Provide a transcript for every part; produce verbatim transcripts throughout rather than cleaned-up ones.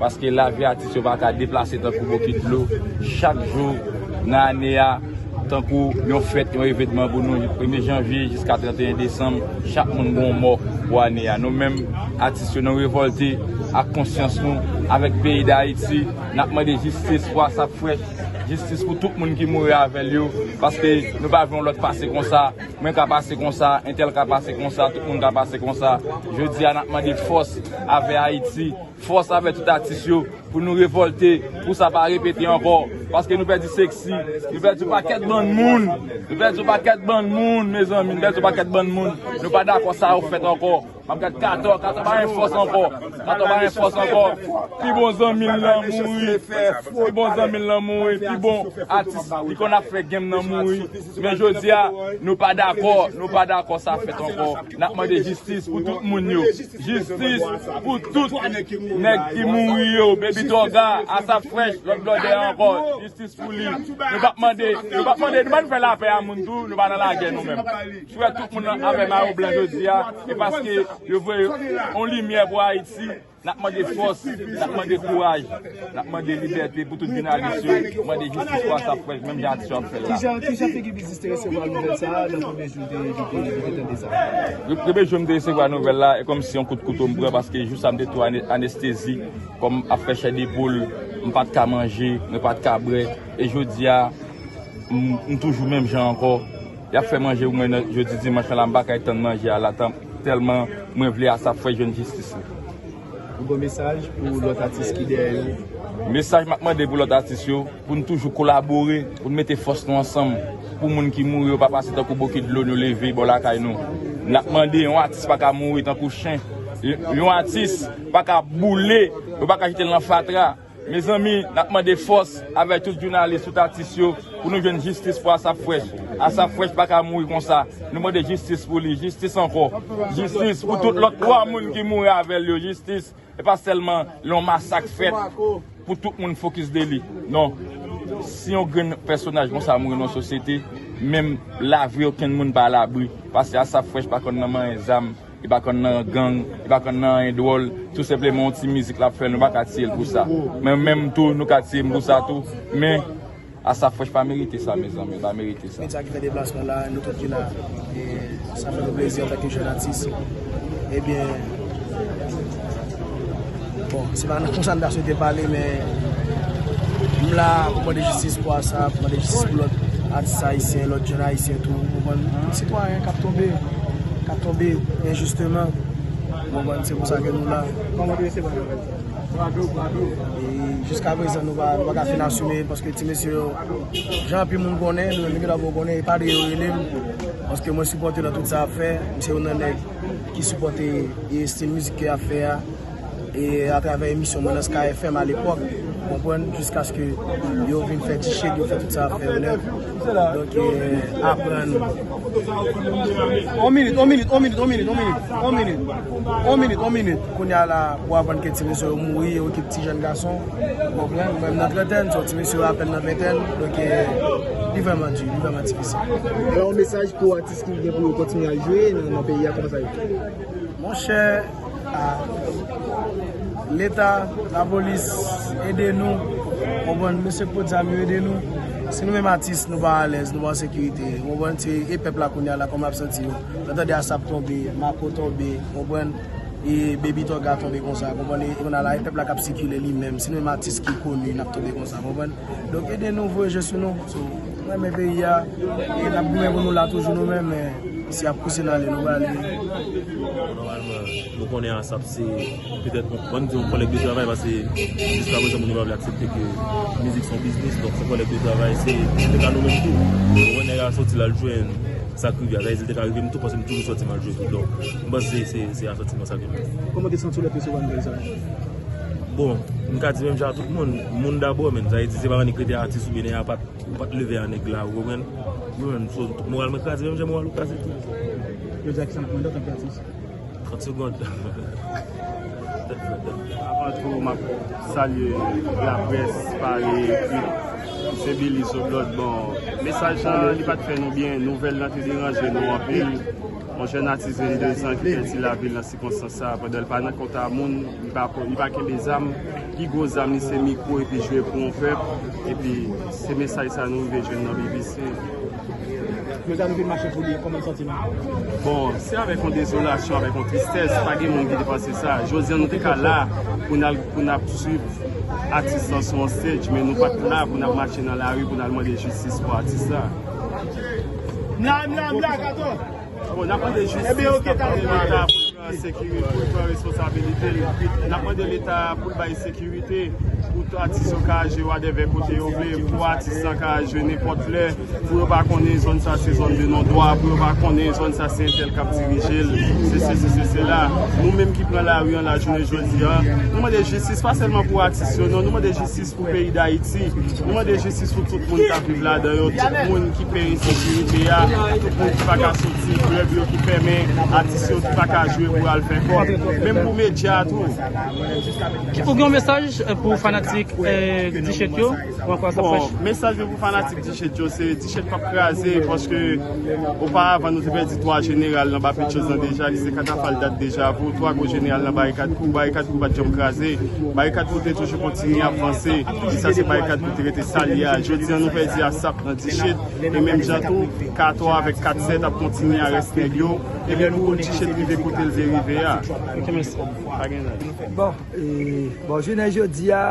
Paske lavi atis yo pa ka deplase tankou bokit dlo. Chak jou nan ane a, tankou yon fèt, yon evènman pou nou, premye janvye jiska trannteyen desanm, chak moun gon mò pou ane a. Nou menm, atis yo, nou revòlte ak konsyans nou, avèk peyi Dayiti. N ap mande jistis pou Asap Fresh, jistis pou tout moun ki mouri avè l yo, paske nou pa vle yon lòt pase konsa. Mwen ka pase konsa, entèl ka pase konsa, tout moun ka pase konsa. Jodi a, n ap mande fòs avè Ayiti, fòs avè tout atis yo, pou nou revòlte, pou sa pa repete ankò. Paske nou pèdi Sexy, nou pèdi yon pakèt bann moun, nou pèdi yon pakèt bann moun, mezanmi, nou pèdi yon pakèt bann moun. Nou pa dakò sa yo fèt ankò. M ap gad Katò, Katò pa gen fòs ankò. Katò pa gen fòs ankò. Pi bon zanmi l lan mouri. Pi bon zanmi l lan mouri. Pi bon atis li konn ap fè game nan mouri. Men jodi a, nou pa dakò, nou pa dakò sa fèt ankò. N ap mande jistis pou tout moun yo. Jistis pou tout nèg ki mouri yo. Baby Toga, Asap Fresh, lòt blòdè ankò. Jistis pou li. Nou p ap mande, nou p ap mande, nou pa fè lapè a moun tou, nou pa nan lagè nou menm. Si w wè tout moun avè mayo blan jodi a, se paske yo voye yon limyè pou Ayiti. N ap mande fòs, n ap mande kouraj, n ap mande libète pou tout jounalis yo, mande jistis pou Asap Fresh, menm jan atis yo ap fè l la. Kijan, kijan figi biznis te resevwa nouvèl sa a nan premye jou de, de, de, de tande sa? Premye jou m te resevwa nouvèl la, e kòmsi yon kout kouto m pran, paske jou sa m te tou ane-, anestezi, kòm ap fè chè de poul, m pa t ka manje, mwen pa t ka bwè, e jodi a, m, m toujou menm jan ankò. Y ap fè manje pou mwen nan jodi dimanch lan la, m pa kay tann manje a la, tan-, tèlman mwen vle Asap Fresh jwenn jistis li. Ou gen mesaj pou lòt atis ki dèyè yo? Mesaj m ap mande pou lòt atis yo, pou n toujou kolabore, pou n mete fòs nou ansanm, pou moun ki mouri yo pa pase tankou bokit dlo nou leve bò lakay nou. N ap mande, yon atis pa ka mouri tankou chen. Yon atis pa ka boule, yo pa ka jete l nan fatra. Mezanmi, n ap mande fòs avèk tout jounalis, tout atis yo, pou nou jwenn jistis pou Asap Fresh. Asap Fresh pa ka mouri konsa. Nou mande jistis pou li, jistis ankò. Jistis pou tout lòt twa moun ki mouri avè l yo, jistis. E pa sèlman lè yon masak fèt pou tout moun fokis de li. Non. Si yon grenn pèsonaj konsa mouri nan sosyete, menm lavi okenn moun pa alabri. Paske Asap Fresh pa konn nan manyen zam, li pa konn nan gang, li pa konn nan anyen dwòl. Tou senpleman yon ti mizik l ap fè, nou pa ka tiye l pou sa. Men menm tou, nou ka tiye m pou sa tou. Men Asap Fresh pa merite sa, mezanmi, pa merite sa. Medya ki fè deplasman la, nou tout ki la, e sa fè nou plezi antanke jèn atis. Ebyen, bon, se pa nan konsa n ta swete pale, men m la pou mande jistis pou Asap, pou mande jistis pou lòt atis ayisyen, lòt jèn ayisyen tou, ou konprann? Tout sitwayen k ap tonbe, k ap tonbe enjisteman, ou konprann? Se pou sa ke nou la. E jiska prezan, nou pa, nou pa ka fin asime, paske ti mesye yo, jan anpil moun konnen, nou menm ki ta pou konnen, e pa de yo rele m, paske mwen sipòte nan tout sa y ap fè, m se youn nan nèg ki sipòte e stil mizik ke y ap fè a, e atravè emisyon mwen nan Sky F M alepòk, ou konprann, jiskaske yo vin fè T-shirt, yo fè tout sa y ap fè yo nèf. Donk, e, aprann. On minit, on minit, on minit, on minit, on minit, on minit, on minit, on minit. Kounye a la, pou aprann ke ti mesye yo mouri, yo kite ti jèn gason, ou konprann? Mwen, m nan trantèn, so ti mesye yo apèn nan ventèn, donk, e, li vrèman di, li vrèman difisil. Alò, yon mesaj pou atis ki gen pou yo kontinye al jwe nan, nan peyi a, kòman sa ye? Monchè, a, Leta, lapolis, ede nou. Konprann, mesye k pot zam yo ede nou. Si nou menm atis, nou pa alèz, nou pa an sekirite. Konprann, se e pèp la kounye a la, kòman y ap santi yo. Lè w tande Asap tonbe, Mako tonbe, konprann, e Baby Toga tonbe konsa, konprann, e kounye a la, e pèp la k ap sikile li menm. Si nou menm atis ki koni, n ap tonbe konsa, konprann. Donk, ede nou voye je sou nou. So, nou renmen peyi a, e n ap goumen pou nou la toujou nou menm, men si y ap pouse n ale, nou prale. Nòmalman, nou konnen Asap se petèt yon, ann di yon kòlèg de travay, paske jiska prezan moun yo pa vle aksepte ke mizik se yon biznis, donk se yon kòlèg de travay, se, se te ka nou menm tou. Ou wè nèg a sòti l al jwenn sa k rive a, sa vle di l te ka rive m tou, paske m toujou sòti m al jwe tou, donk m panse se, se, se a sòti Kòman w te santi w lè w te resevwa nouvèl sa a? Bon, m ka di menm jan a tout moun, moun dabò, men sa vle di se pa annik rete atis oubyen nèg a pa t, ou pa t leve a nèg la, ou konprann? Ou konprann? So, moral mwen kraze, menm jan moral ou kraze tou. Yo di a kisa m ap mande antanke atis? Trant segonn. Avan tou, m ap salye laprès, pale, ekri. Se Billy Zoblòd. Bon, mesaj lan, li pa t fè nou byen. Nouvèl lan te deranje nou anpil. Yon jèn atis vennde zan ki pèdi lavi l nan sikonstans sa a, pandan l pa nan konta moun, li pa, li pa kenbe zam, pi gwo zam li se mikwo epi jwe pou yon pèp, epi se mesaj sa nou rive jwenn nan B B C. Jodi a nou vin mache pou li, kòman w santi nou? Bon, se avèk yon dezolasyon, avèk yon tristès, pa gen moun ki te panse sa. Jodi a nou te ka la pou n al, pou n ap swiv atis lan sou yon stage, men nou pa t la pou n ap mache nan lari pou n al mande jistis pou atis la. M la, m la, m la, Kato. Bon, n ap mande jistis, n ap mande Leta pou l pran sekirite, pou l pran responsabilite l. N ap mande Leta pou l bay sekirite, pou tout atis yo ka jwe wadèvè kote yo vle, pou atis lan ka jwe nenpòt lè, pou yo pa konnen zòn sa se zòn de non dwa, pou yo pa konnen zòn sa se entèl k ap dirije l, se sesi, se sela. Nou menm ki pran lari an lajounen jodi a, nou mande jistis, pa sèlman pou atis yo, non, nou mande jistis pou peyi Dayiti. Nou mande jistis pou tout moun k ap viv ladan yo, tout moun ki peye ensekirite a, tout moun ki pa ka soti, klèb yo ki fèmen, atis yo ki pa ka jwe pou al fè kòb, menm pou medya tou. Ou gen yon mesaj, eh, pou fanatik, eh, T-shirt yo? Ou ankò Asap Fresh? Bon, mesaj mwen pou fanatik T-shirt yo, se T-shirt p ap kraze, paske oparavan nou te pèdi twa jeneral nan Bapetchòz lan deja, ki se Katafal Dat, Dejavou, twa gwo jeneral nan Barikad Kou, Barikad Kou pa t janm kraze. Barikad Kou te toujou kontinye ap vanse, e sa se Barikad Kou te rete sa l ye a. Jodi a nou pèdi Asap nan T-shirt, e menm jan tou, Kato avèk Kat Sèt ap kontinye arès nèg yo, epi pou T-shirt rive kote l vle rive a. Ok, mèsi. Pa gen lòt. Bon, e, bon, jounen jodi a,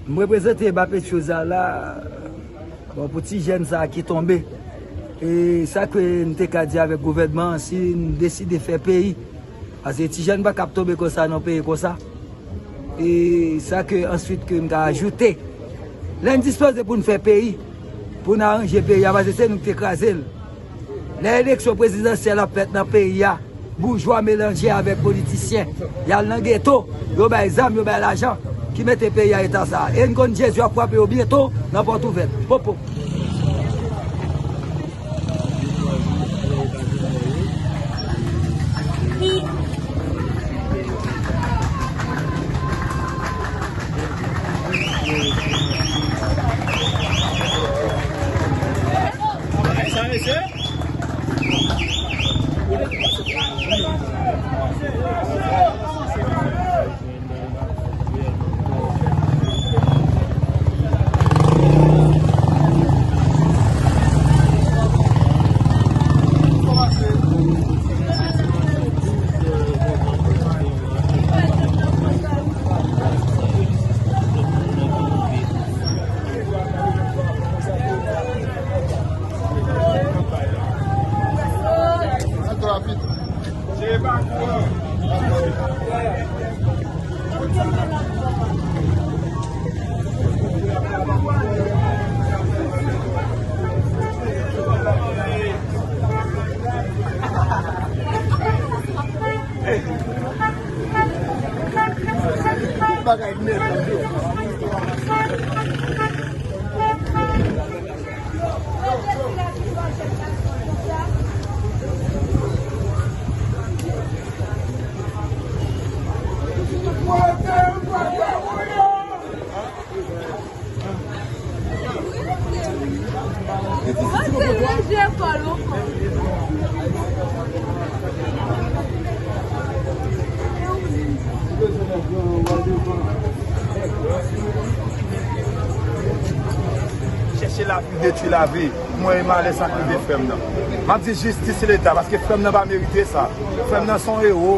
m reprezante Bapetchòz la, bon, pou ti jèn sa a ki tonbe. E sa ke n te ka di avèk gouvènman an, si n deside fè peyi, paske ti jèn pa ka ap tonbe konsa nan peyi konsa. E sa ke answit ke m ka ajoute, lè n dispoze pou n fè peyi, pou n aranje peyi a, paske se nou ki te kraze l. Lè eleksyon prezidansyèl ap fèt nan peyi a, boujwa melanje avèk politisyen. Y al nan geto, yo bay zam, yo bay lajan, ki mete peyi a eta sa a. E n konn Jezi ap frape yo byento nan pòt ouvè. Popo. Bagay nèt. Chèche lavi detwi lavi. Mwen e malè sa k rive frè m nan. M ap di jistis leta, paske frè m nan pa merite sa. Frè m nan se yon ewo.